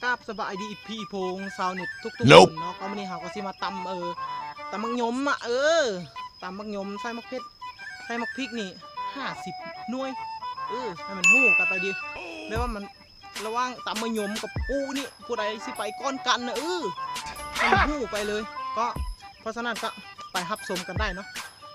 ຄັບ ສະບາຍດີ ອີພີ ອີພົງ ຊາວເນັດທຸກໆຄົນເນາະ. ກໍມື້ນີ້ເຮົາກໍຊິມາຕຳ ເອີ ຕຳໝາກຍົມອະ ເອີ ຕຳໝາກຍົມ ໃສ່ໝາກເຜັດ ໃສ່ໝາກພິກນີ້ຫ້າສິບໜ່ວຍ ເອີ ໃຫ້ມັນຮູ້ກັນໄປດີ ແບບວ່າມັນ ລະຫວ່າງຕຳໝາກຍົມກັບປູນີ້ ຜູ້ໃດຊິໄປກ່ອນກັນນະ ເອີ ໃຫ້ມັນຮູ້ໄປເລີຍ. ກໍເພາະສະນັ້ນກໍໄປຮັບຊົມກັນໄດ້ເນາະ.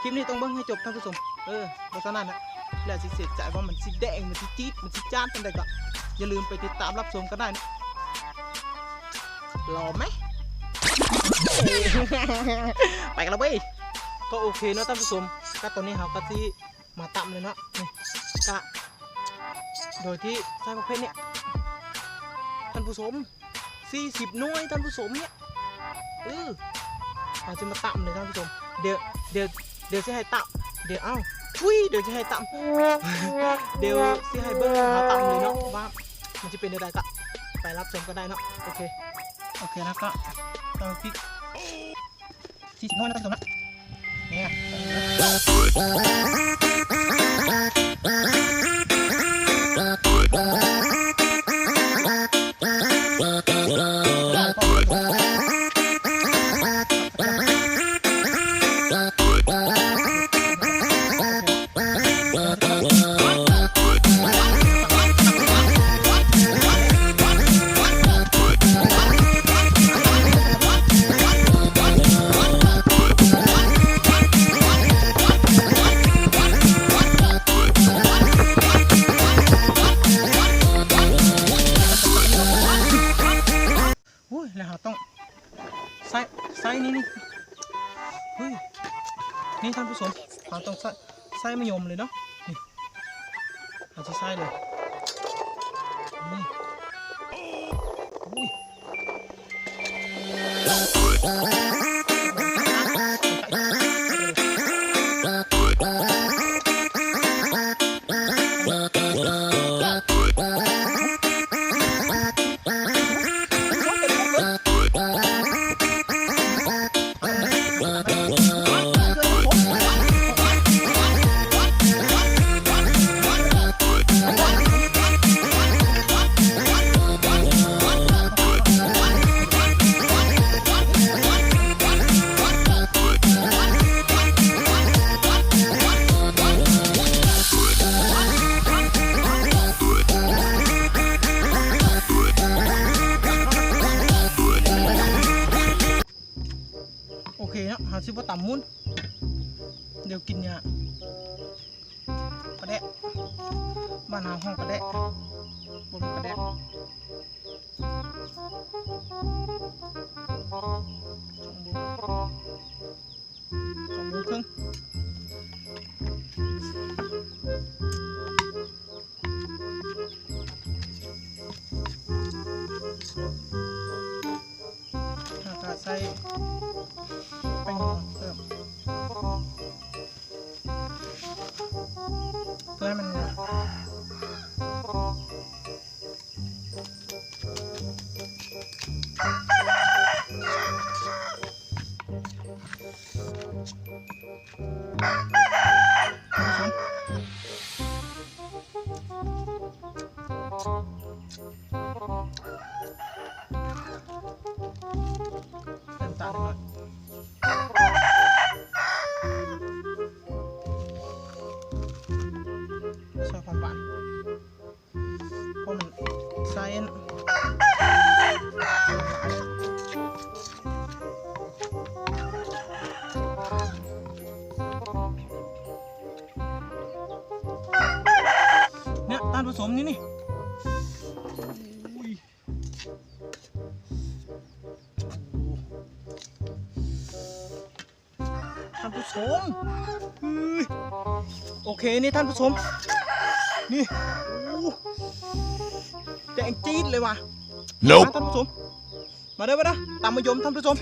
ຄລິບນີ້ຕ້ອງເບິ່ງໃຫ້ຈົບທ່ານຜູ້ຊົມ ເອີ ເພາະສະນັ້ນນະ ແລ້ວຊິເສຍໃຈວ່າມັນຊິແດງ ມັນຊິຈີດ ມັນຊິຈາດຈັ່ງໃດ ກໍຢ່າລືມໄປຕິດຕາມຮັບຊົມກັນໄດ້ເນາະ. ລໍໄໝ? ໄປກັນລະເວີຍ. ກໍໂອເຄເນາະທ່ານຜູ້ຊົມ ກໍຕອນນີ້ເຮົາກໍຊິມາຕຳເລີຍເນາະ ນີ້ ກະໂດຍທີ່ໃສ່ໝາກເຜັດນີ້ ທ່ານຜູ້ຊົມ ສີ່ສິບໜ່ວຍ ທ່ານຜູ້ຊົມ ນີ້ ເອີ ເຮົາຊິມາຕຳເລີຍທ່ານຜູ້ຊົມ. ດຽວ ດຽວ ດຽວຊິໃຫ້ຕຳ ດຽວ ເອົ້າ ທຸຍ ດຽວຊິໃຫ້ຕຳ ດຽວຊິໃຫ້ເບິ່ງເຮົາຕຳເລີຍເນາະ ວ່າມັນຊິເປັນແນວໃດ ກະໄປຮັບຊົມກັນໄດ້ເນາະ. ໂອເຄ ໂອເຄ ແລ້ວກໍຕຳພິກ ສີ່ສິບໜ່ວຍນະທ່ານຜູ້ຊົມນະ ນີ້. ໂອ້ຍ ແລ້ວເຮົາຕ້ອງໃສ່ ໃສ່ນີ້ ນີ້ ເຮີ້ຍ ນີ້ທ່ານຜູ້ຊົມ ເຮົາຕ້ອງໃສ່ ໃສ່ໝາກຍົມເລີຍເນາະ ນີ້ ເຮົາຊິໃສ່ເລີຍ ນີ້ ໂອ້ຍ. ໂອເຄເນາະ ເຮົາຊິບໍ່ຕຳໝຸ່ນ ດຽວກິນຍາກ. ປາແດກ ບ້ານເຮົາຮ້ອງປາແດກ ບໍ່ແມ່ນປາແດກ ສອງໂມງ ສອງໂມງເຄິ່ງ. ແລ້ວກໍໃສ່ແປ້ງນົວເພີ່ມ ເພື່ອໃຫ້ມັນ ນ້ຳຕານເລັກນ້ອຍ ຊ່ວຍຄວາມຫວານ ເພາະມັນໃສ່ ເນີ້ຍ ທ່ານຜູ້ຊົມ ນີ້ ນີ້ ໂອ້ຍ ທ່ານຜູ້ຊົມ ເຮີ້ຍ ໂອເຄ ນີ້ທ່ານຜູ້ຊົມ ນີ້ ໂອ້ ແດງຈີດເລີຍວ່າ Nope ມາ ທ່ານຜູ້ຊົມ ມາເດີ ມາເດີ ຕຳໝາກຍົມ ທ່ານຜູ້ຊົມ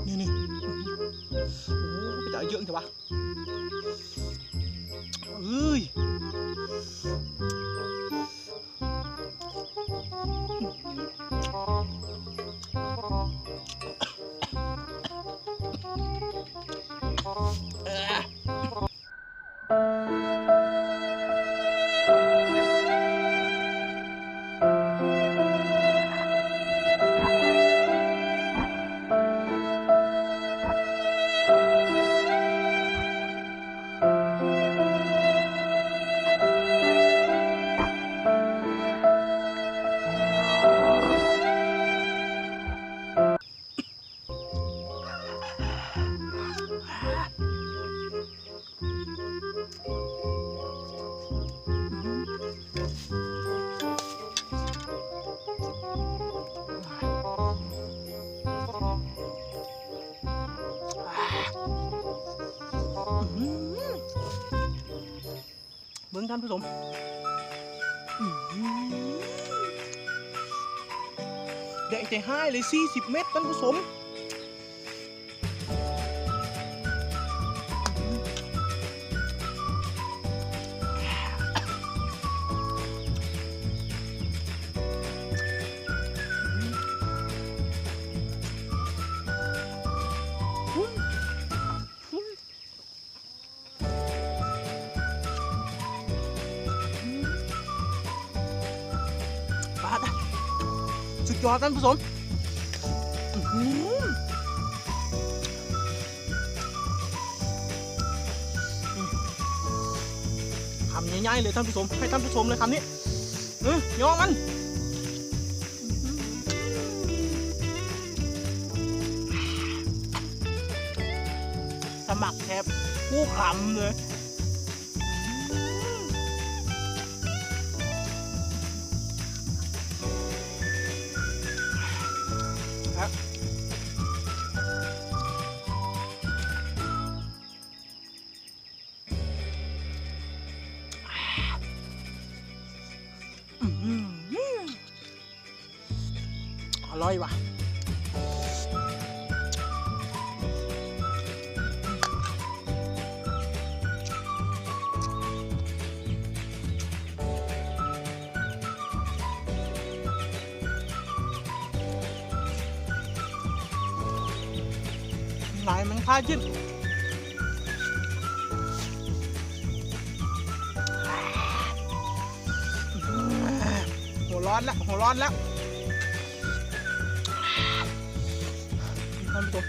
ນີ້ ນີ້ ນີ້ ໂອ້ ເປັນຕາເຢີະແທ້ວ່າ ເອີຍ. ທ່ານຜູ້ຊົມ ອືມ ໄດ້ແຕ່ຮ້າຍເລີຍ ສີ່ສິບເມັດ ທ່ານຜູ້ຊົມ. ປາດ ສຸດຍອດທ່ານຜູ້ຊົມ ອື ຄຳໃຫຍ່ໆເລີຍທ່ານຜູ້ຊົມ ໃຫ້ທ່ານຜູ້ຊົມເລີຍຄຳນີ້ ເອີ ຍອມມັນ ສະໝັກແທບຄູ່ຄຳເລີຍ. ອະລ່ອຍວ່າ ຫຼາຍມັນຄາຈິ້ນ ຫົວຮ້ອນແລ້ວ ຫົວຮ້ອນແລ້ວ ທ່ານຜູ້ຊົມ.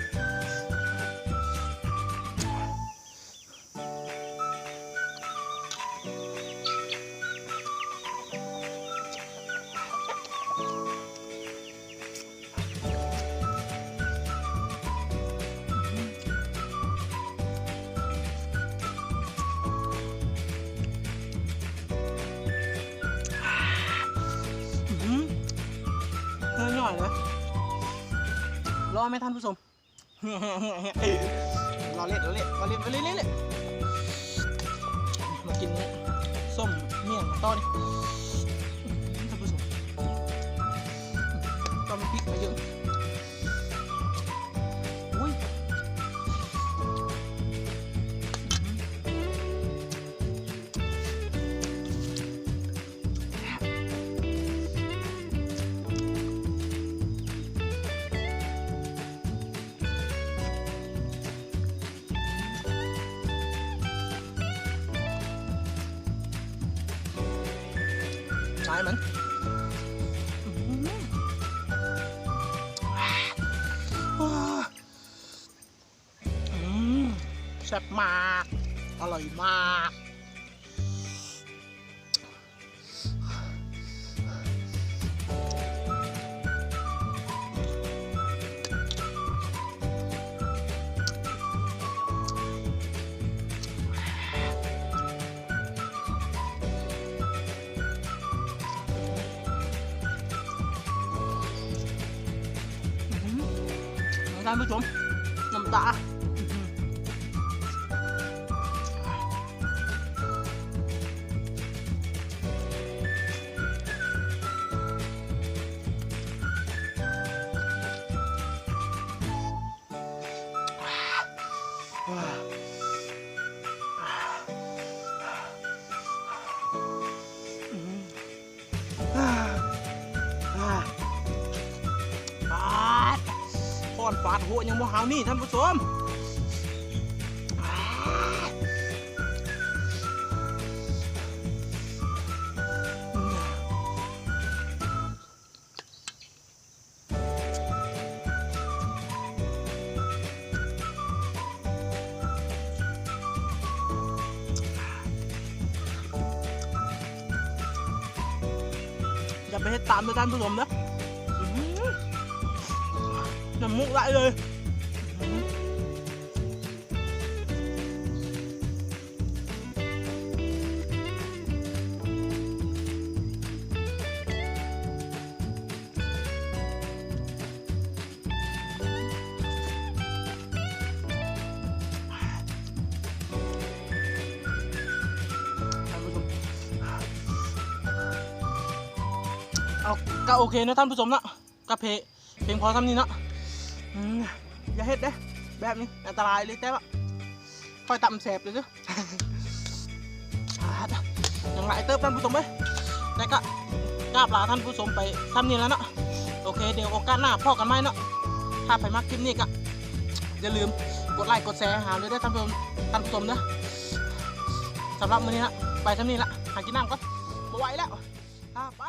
ອື ເອີ ຍ້ອຍເລີຍ ລໍແມ່ນທ່ານຜູ້ຊົມ. ລໍເຫຼັ້ນ ລໍເຫຼັ້ນ ລໍເຫຼັ້ນ ມາກິນສົ້ມໝ້ຽງຕໍ່ນີ້ ທ່ານຜູ້ຊົມ ຕ້ອງມີພິກມາເຢີ້ ອຸ້ຍ. ຫຼາຍມັນ ອື ອືມ ແຊບມາກ ອະລ່ອຍມາກ. ທ່ານຜູ້ຊົມ ນ້ຳຕາ ປາດ ຄ້ອນຟາດຫົວຍັງບໍ່ຫາວນີ້ ທ່ານຜູ້ຊົມ. ຢ່າໄປເຮັດຕາມເດີທ່ານຜູ້ຊົມເດີ ອື ນ້ຳມູກໄຫຼເລີຍ. ທ່ານຜູ້ຊົມ ໂອເຄເນາະທ່ານຜູ້ຊົມເນາະ ກະເພ ພຽງພໍສ່ຳນີ້ເນາະ. ອືມ ຢ່າເຮັດເດ້ ແບບນີ້ອັນຕະລາຍເລີຍ ແຕ່ວ່າຂ້ອຍຕຳແຊບເລີຍເດີ. ຍັງຫຼາຍເຕີບທ່ານຜູ້ຊົມເອີຍ ແຕ່ກະກາບລາທ່ານຜູ້ຊົມໄປສ່ຳນີ້ແລ້ວເນາະ. ໂອເຄ ດຽວໂອກາດໜ້າພໍ້ກັນໃໝ່ເນາະ. ຖ້າໃຜມັກຄລິບນີ້ກະຢ່າລືມກົດໄລກົດແຊໃຫ້ເຮົາເດີທ່ານຜູ້ຊົມ ທ່ານຜູ້ຊົມເດີ. ສຳລັບມື້ນີ້ນະ ໄປສ່ຳນີ້ລະ ຫາກິນນ້ຳກ່ອນ ບໍ່ໄຫວແລ້ວ ອາ ໄປ.